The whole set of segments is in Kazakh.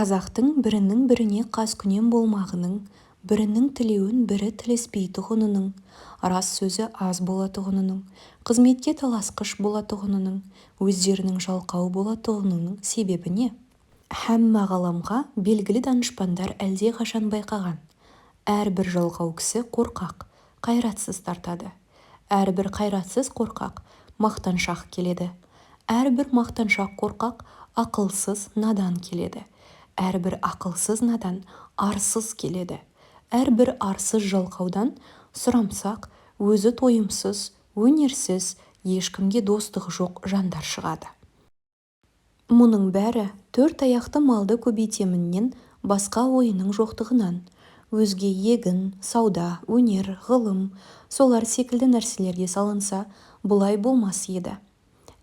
Қазақтың бірінің біріне қаскүнем болмағының, бірінің тілеуін бірі тілеспейтұғынының, рас сөзі аз болатұғынының, қызметке таласқыш болатұғынының, өздерінің жалқау болатұғынының себебі не? Һәмма ғаламға белгілі данышпандар әлдеқашан байқаған: әрбір жалқау кісі қорқақ, қайратсыз тартады. Әрбір қайратсыз қорқақ мақтаншақ келеді. Әрбір мақтаншақ қорқақ ақылсыз, надан келеді. Әрбір ақылсыз надан арсыз келеді. Әрбір арсыз жалқаудан сұрамсақ, өзі тойымсыз, өнерсіз, ешкімге достығы жоқ жандар шығады. Мұның бәрі төрт аяқты малды көбейтеміннен басқа ойының жоқтығынан. Өзге егін, сауда, өнер, ғылым, солар секілді нәрселерге салынса, бұлай болмас еді.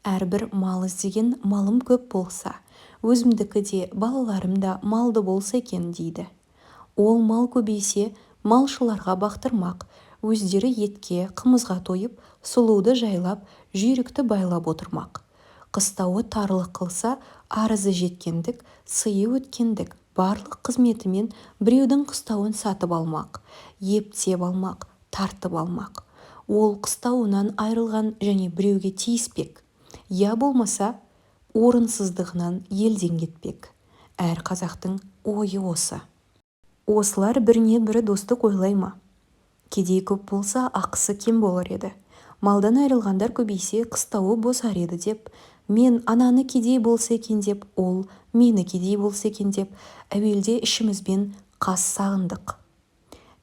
Әрбір мал іздеген малым көп болса, өзімдікі де, балаларым да малды болса екен дейді. Ол мал көбейсе, малшыларға бақтырмақ, өздері етке, қымызға тойып, сұлуды жайлап, жүйрікті байлап отырмақ. Қыстауы тарлық қылса, арызы жеткендік, сыйы өткендік, барлық қызметімен біреудің қыстауын сатып алмақ, ептеп алмақ, тартып алмақ. Ол қыстауынан айырылған және біреуге тиіспек, я болмаса орынсыздығынан елден кетпек. Әр қазақтың ойы осы. Осылар біріне бірі достық ойлай ма? Кедей көп болса, ақысы кем болар еді. Малдан айырылғандар көбейсе, қыстауы босар еді деп, мен ананы кедей болса екен деп, ол мені кедей болса екен деп, әуелде ішімізбен қас сағындық.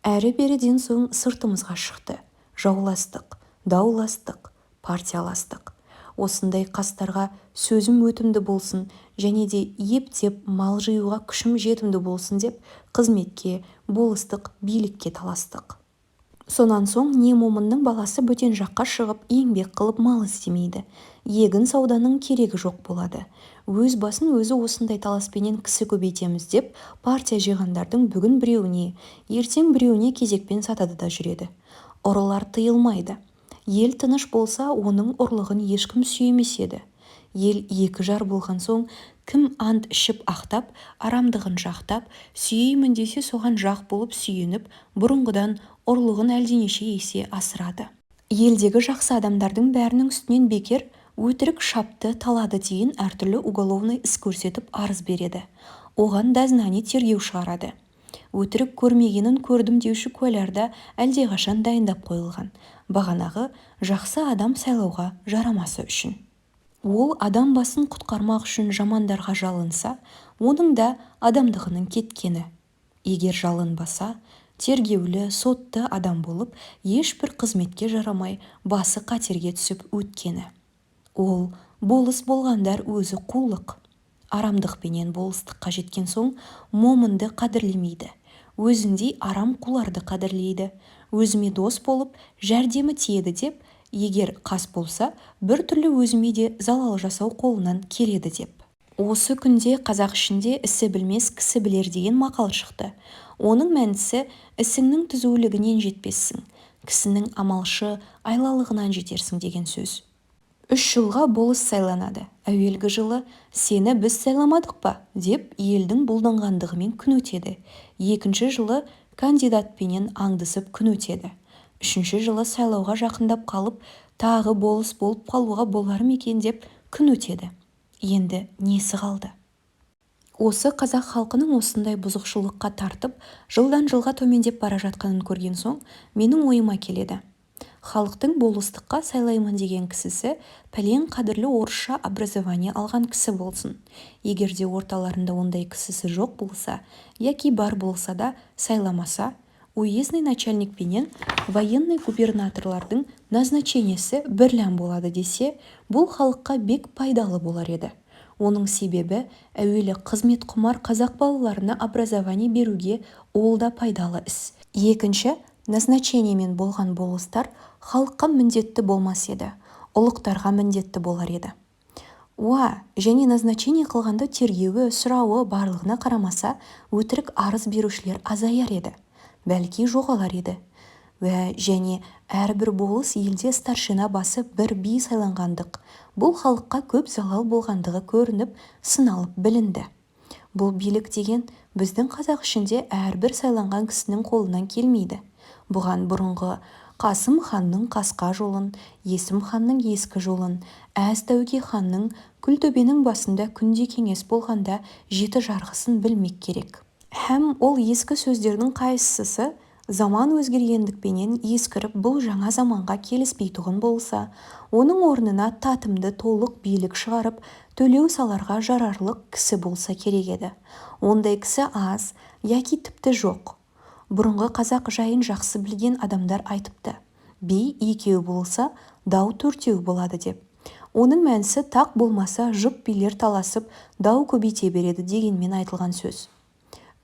Әрі-беріден соң сыртымызға шықты. Жауластық, дауластық, партияластық. Осындай қастарға сөзім өтімді болсын және де ептеп мал жиюға күшім жетімді болсын деп қызметке, болыстық билікке таластық. Сонан соң не момынның баласы бөтен жаққа шығып еңбек қылып мал іздемейді. Егін сауданың керегі жоқ болады. Өз басын өзі осындай таласпенен кісі көбейтеміз деп партия жиғандардың бүгін біреуіне, ертең біреуіне кезекпен сатады да жүреді. Ұрылар тыйылмайды. Ел тыныш болса, оның ұрлығын ешкім сүйемес еді. Ел екі жар болған соң, кім ант ішіп ақтап, арамдығын жақтап, сүйеймін десе, соған жақ болып сүйеніп, бұрынғыдан ұрлығын әлденеше есе асырады. Елдегі жақсы адамдардың бәрінің үстінен бекер өтірік шапты, талады деген әртүрлі уголовный іс көрсетіп арыз береді. Оған дознание, тергеу шығарады. Өтірік көрмегенін көрдім деуші куәлар да әлдеқашан дайындап қойылған. Бағанағы жақсы адам сайлауға жарамасы үшін. Ол адам басын құтқармақ үшін жамандарға жалынса, оның да адамдығының кеткені. Егер жалынбаса, тергеулі, сотты адам болып, ешбір қызметке жарамай, басы қатерге түсіп өткені. Ол болыс болғандар өзі қулық. Арамдықпенен болыстыққа жеткен соң момынды қадірлемейді. Өзіндей арам қуларды қадірлейді. Өзіме дос болып, жәрдемі тиеді деп, егер қас болса, бір түрлі өзіме де залал жасау қолынан келеді деп. Осы күнде қазақ ішінде ісі білмес кісі білер деген мақал шықты. Оның мәнісі ісіңнің түзулігінен жетпессің, кісінің амалшы, айлалығынан жетерсің деген сөз. 3 жылға болыс сайланады. Әуелгі жылы «Сені біз сайламадық па?» деп елдің бұлданғандығымен күн өтеді. Екінші жылы кандидатпенен аңдысып күн өтеді. Үшінші жылы сайлауға жақындап қалып, тағы болыс болып қалуға болар ма екен деп күн өтеді. Енді несі қалды? Осы қазақ халқының осындай бұзықшылыққа тартып, жылдан жылға төмендеп бара жатқанын көрген соң, менің ойыма келеді. Халықтың болыстыққа сайлаймын деген кісісі пәлен қадірлі орысша образование алған кісі болсын. Егер де орталарында ондай кісісі жоқ болса, яки бар болса да сайламаса, уездный начальникпенен военный губернаторлардың назначениесі бірлән болады десе, бұл халыққа бек пайдалы болар еді. Оның себебі, әуелі қызметқұмар қазақ балаларына образование беруге ол да пайдалы іс. Екінші, назначениемен болған болыстар халыққа міндетті болмас еді, ұлықтарға міндетті болар еді. Уа, және назначение қылғанда тергеуі, сұрауы барлығына қарамаса, өтірік арыз берушілер азаяр еді, бәлки жоғалар еді. Уә, және әрбір болыс елде старшина басы бір би сайланғандық, бұл халыққа көп залал болғандығы көрініп, сыналып білінді. Бұл билік деген біздің қазақ ішінде әрбір сайланған кісінің қолынан келмейді. Бұған бұрынғы Қасым ханның қасқа жолын, Есім ханның ескі жолын, әз Тәуке ханның Күлтөбенің басында күнде кеңес болғанда жеті жарғысын білмек керек. Һәм ол ескі сөздердің қайсысы заман өзгергендікпенен ескіріп бұл жаңа заманға келіспейтұғын болса, оның орнына татымды толық билік шығарып, төлеу саларға жарарлық кісі болса керек еді. Ондай кісі аз, яки тіпті жоқ. Бұрынғы қазақ жайын жақсы білген адамдар айтыпты: би екеу болса, дау төртеу болады деп. Оның мәнісі тақ болмаса жұп билер таласып дау көбейте береді дегенмен айтылған сөз.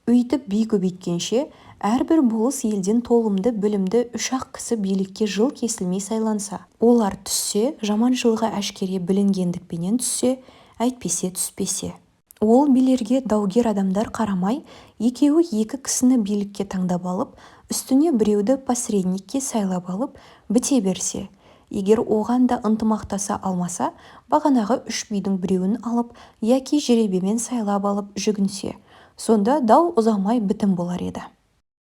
Өйтіп би көбейткенше, әрбір болыс елден толымды білімді үш-ақ кісі билікке жыл кесілмей сайланса, олар түссе, жаманшылығы әшкере білінгендікпенен түссе, әйтпесе түспесе. Ол билерге даугер адамдар қарамай, екеуі екі кісіні билікке таңдап алып, үстіне біреуді посредникке сайлап алып, біте берсе, егер оған да ынтымақтаса алмаса, бағанағы үш бидің біреуін алып, яки жеребемен сайлап алып жүгінсе, сонда дау ұзамай бітім болар еді.